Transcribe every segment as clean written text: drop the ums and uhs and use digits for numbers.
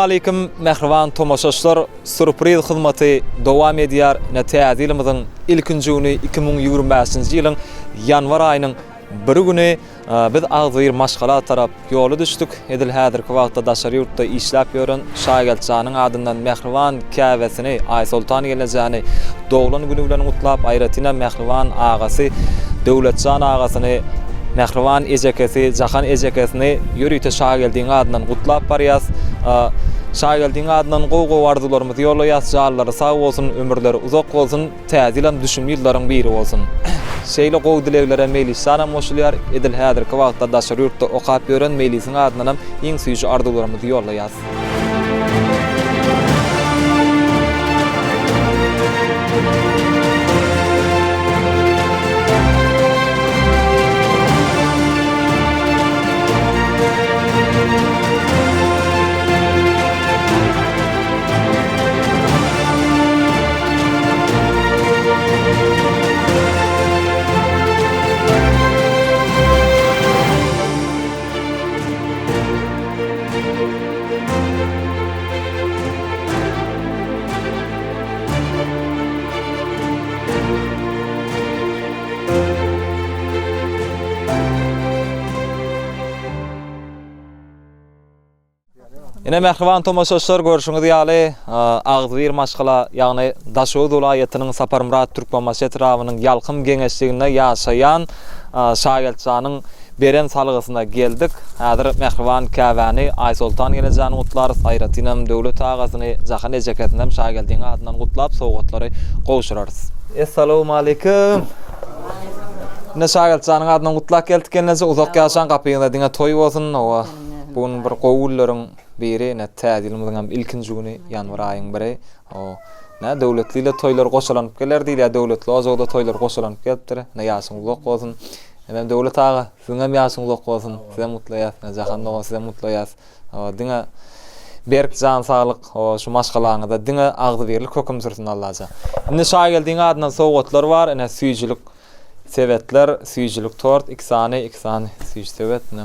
Essalawmaleýkim mähriban tomaşaçylar! Sýurpriz hyzmaty dowam edýär. Ine täze ýylymyzyň ilkinji güni 2025-nji ýylyň ýanwar aýynyň biri güni biz agzybir maşgala tarap ýola düşdük. Edil häzirki wagtda daşary ýurtda işläp ýören Şageltjanyň adyndan mähriban käbesini Aýsoltan gelnejäni doglan güni bilen gutlap, aýratynam mähriban agasy Döwletjan agasyny, mähriban ejekesi Jahan ejekesini ýörite Şageldiň adyndan gutlap barýas. Şageldiň adyndan gowy-gowy arzuwlarymyzy ýollaýas. Janlary sag bolsun, ömürleri uzak bolsun, täze ýylam düşümli ýyllaryň biri bolsun. Şeýle gowy dileglere Meýlisjanam goşulýar. Edil häzirki wagtda daşary ýurtda okap ýören Meýlisiň adyndanam iň süýji arzuwlarymyzy ýollaýas. Ine mähriban tomaşaçylar görşüňiz ýaly agzybir maşgala ýagny Daşoguz welaýatynyň Saparmyrat Türkmenbaşy etrabynyň Ýalkym geňeşliginde ýaşaýan Şageltjanyň beren salgysyna geldik. Häzir mähriban käbäni Aýsoltan gelejäni gutlarys, aýratynam Döwlet agasyny, Jahan ejekesinem Şageldiň adyndan gutlap sowgatlary gowşurarys. Essalawmaleýkim. Ine Şageltjanyň adyndan gutlap geldik gelneje. Uzak ýaşaň gapyňyzda diňe toý bolsun. Hawa bu gün bir gowy günleriň biri ine täze ýylymyzyň hem ilkinji güni ýanwar aýyň biri. Hawa nä döwletli ile toýlar goşalanyp geler diýilýär döwletli ojagda toýlar goşalanyp gelipdir. Ine ýaşyň uzak bolsun. Hemem Döwlet aga, siziňem ýaşyň uzak bolsun. Sizem gutlaýas. Jahan dogan sizem gutlaýas. Diňe berk jan saglyk, şu maşgalaňyzda diňe agzybirlik höküm sürsün Allajan. Indi Şageldiň adyndan sowgatlar bar. Ine süýjülik sebetler, süýjülik tort, iki sany, iki sany süýji sebet. Ine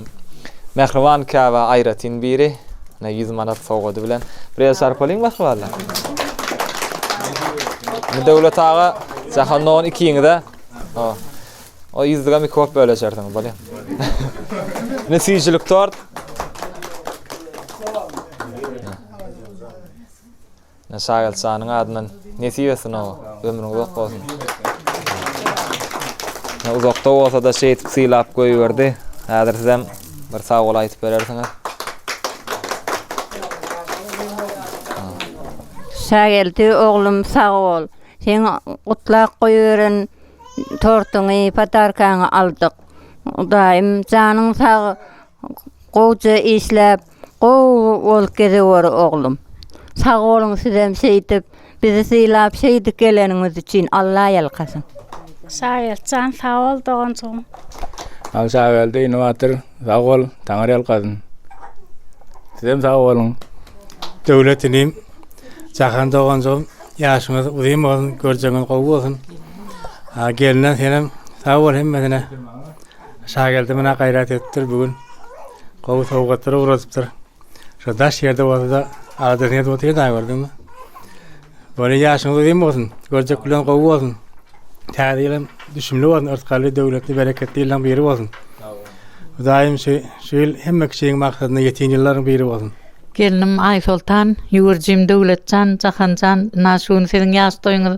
Mähriban käbä aýratyn biri. Ine 100 manat sowgady bilen. Bir el çarpalyň mähribanlar. Indi Döwlet aga, Jahan dogan ikiňize. O ýüzlügem iki bolup böleşersiňiz, bolýa. Ne süýjülik tort. Ne Şagelçanyň adyndan nesip etsin o, ömrüň uzak bolsun. Ne uzakda bolsa da şeýdip sylap goýberdi. Häzir sizem bir sag bol aýdyp berersiňiz. Şageldi oglum sag bol. Seň gutlap goýberen Tortuňy, podarkaňy aldyk. Hudaýym janyň sag, gowja işläp, gowy bolup gezeweri oglum. Sag boluň sizem şeýdip bizi sylap şeýdip geleniňiz üçin Alla ýalkasyn. Şageldi jan sag bol doganjygym. Al Şageldi indi batyr sag bol Taňry ýalkasyn. Sizem sag boluň. Döwlet inim Jahan doganjygym ýaşyňyz uzyn bolsun, görjegiňiz gowy bolsun. Gelinen senem sag bol hemmesine. Şageldi mına gaýrat edipdir bu gün. Gowy sowgatlar ugradypdyr. Şu daş ýerde bolsa-da aladasyny edip otyr da gördüňmi? Bolýa ýaşyňyz uzyn bolsun, görjek bilen gowy bolsun. Täze ýylam düşümli bolsun, yrsgally, döwletli, bereketli ýyllaryň biri bolsun. Hudaýym şu şu ýyl hemme kişiň maksadyna ýeten ýyllaryň biri bolsun. Gelnim Aýsoltan, ýüwürjim Döwletjan, Jahanjan, ynha şu gün siziň ýaş toýuňyz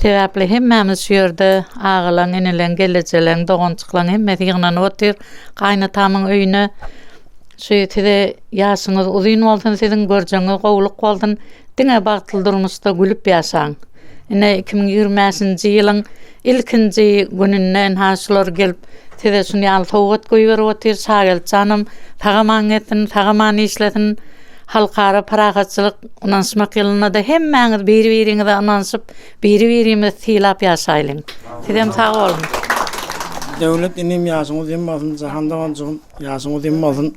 sebäpli hemmämiz şu ýerde agalaň, inileň, gelejeleň, doganjyklaň hemmesi ýygnanyp otyr gaýynatamyň öýüne. Şu size ýaşyňyz uzyn bolsun siziň görjegiňiz gowulyk bolsun. Diňe bagtly durmuşda gülüp ýaşaň. Ine 2025-nji ýylyň ilkinji gününde ynha şular gelip size şuny ýaly sowgat goýberip otyr. Şageldi janam sag-aman gezsin, sag-aman işlesin. Halkara parahatçylyk, ynanyşmak ýylynda-da hemmäňiz biri-biriňize ynanyşyp, biri-birimizi sylap ýaşaýlyň. Sizem sag boluň. Döwlet inim ýaşyň uzyn bolsun Jahan doganjygym ýaşyň uzyn bolsun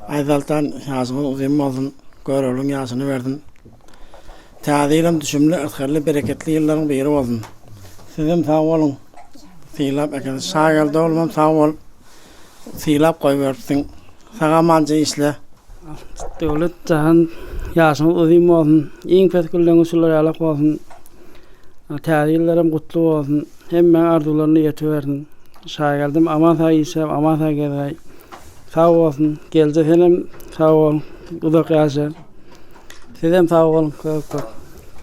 Aýsoltan ýaşyňyz uzyn bolsun Göroglyň ýaşyny bersin. Täze ýylam düşümli, yrsgally, bereketli ýyllaryň biri bolsun. Sizem sag boluň. Sylap eken. Şageldi oglumam sag bol. Sylap goýberipsiň. Sag-amanja işle. Döwlet jahan. Ýaşyňyz uzyn bolsun. Iň pes günleriňiz şular ýalak bolsun. Täze ýyllaram gutly bolsun. Hemmäň arzuwlaryna ýetibersin. Şageldim aman sag işläp, aman sag gezäý. Sag bolsun. Gelje senem sag bol. Uzak ýaşa. Sizem sag boluň köp köp.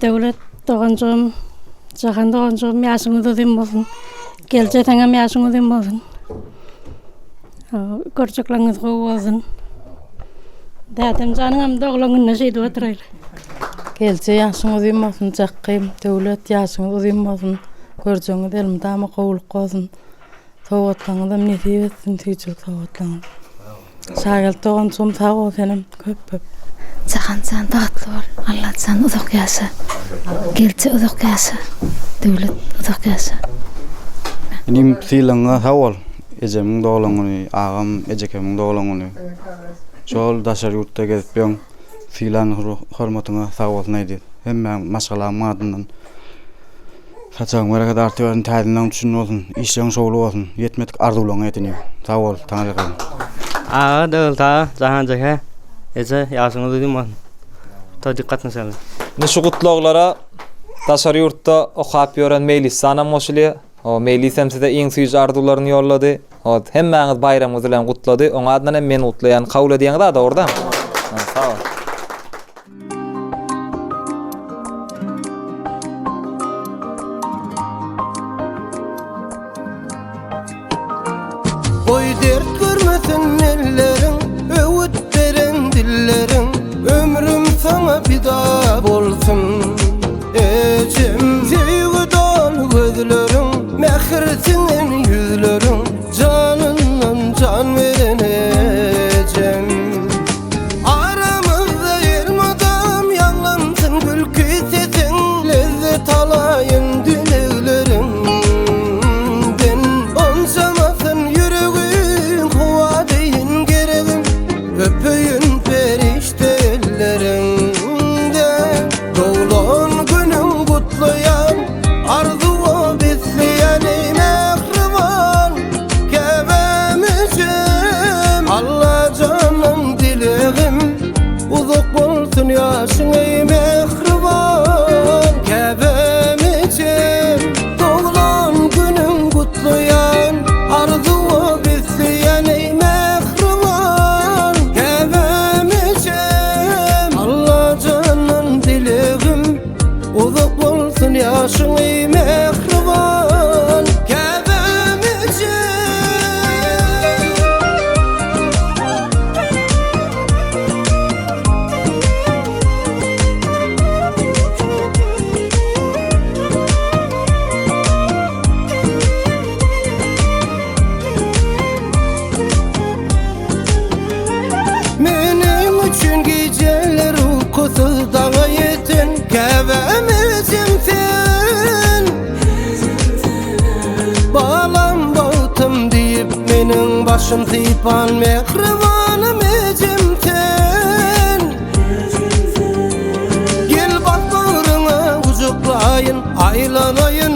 Döwlet doganjygym, Jahan doganjygym ýaşyňyz uzyn bolsun. Gelje seňem ýaşyň uzyn bolsun. Görjekleriňiz gowy bolsun. Dädem janyňam doglan gününe şeýdip oturaýly. Gelje ýaşyň uzyn bolsun Jakgym, Döwlet ýaşyňyz uzyn bolsun. Görjegiňiz elmydama gowulyk bolsun. Sowgatlaryňyzam nesip etsin süýjülik sowgatlaryňyz. Şageldi doganjygym sag bol senem köp köp. Jahanjan bagtly bol Allajan uzak ýaşa Gelje uzak ýaşa Döwlet uzak ýaşa. Inim sylagyňa sag bol. Ejemiň doglan güni, agam ejekemiň doglan güni. Şol daşary ýurtda gezip ýöň. Sylan hormatyňa sag bolsun aýdýas. Hemmäň maşgalamyň adyndan. Saçagyň bereket artybersin, täzeligiň düşündi bolsun, işleriň şowly bolsun, ýetmedik arzuwlaryňa ýet inim. Sag bol, Taňryýalkasyn. Aga Döwlet aga, Jahan jeke, eje ýaşyňyz uzyn bolsun. Toý dykgatnaşaly. Indi şu gutlaglara daşary ýurtda okap ýören Meýlisjanam goşulýar. O Meýlis hem size iň süýji arzuwlaryny ýollady. Ot, hemmäňiz baýramyňyz bilen gutlady. Oň adyndan hem men gutlaýan. Kabul edýäňiz a dogrudan? Sag bol. Goý dert görmesin elleriň, öwüt beren dilleriň, Ömrüm saňa pida bolsun, ejem. Söýgi doly gözleriň, mähir siňen ýüzleriň, Janyndan jan beren ejem. Aramyzda elmydam ýaňlansyn gülki sesiň, Lezzet alaýyn dilegleriňden. Ynjamasyn ýüregim, howa deýin geregim, Öpeýin perişde elleriňden. Doglan günüň gutlaýan, arzuwa besleýän eý mähriban käbäm ejem. Allajandan dilegim, uzak bolsun ýaşyň eý mähriban käbäm ejem. Doglan günüň gutlaýan, arzuwa besleýän eý mähriban käbäm ejem. Allajandan dilegim, Uzak bolsun ýaşyň eý mähriban käbäm ejem. Meniň üçin gijeler ukusyz daňa ýeten Käbäm ejem sen Balam bagtym diýip meniň başym sypan Mähribanym ejem sen Gel bak bagryňa gujaklaýyn Aýlanaýyn.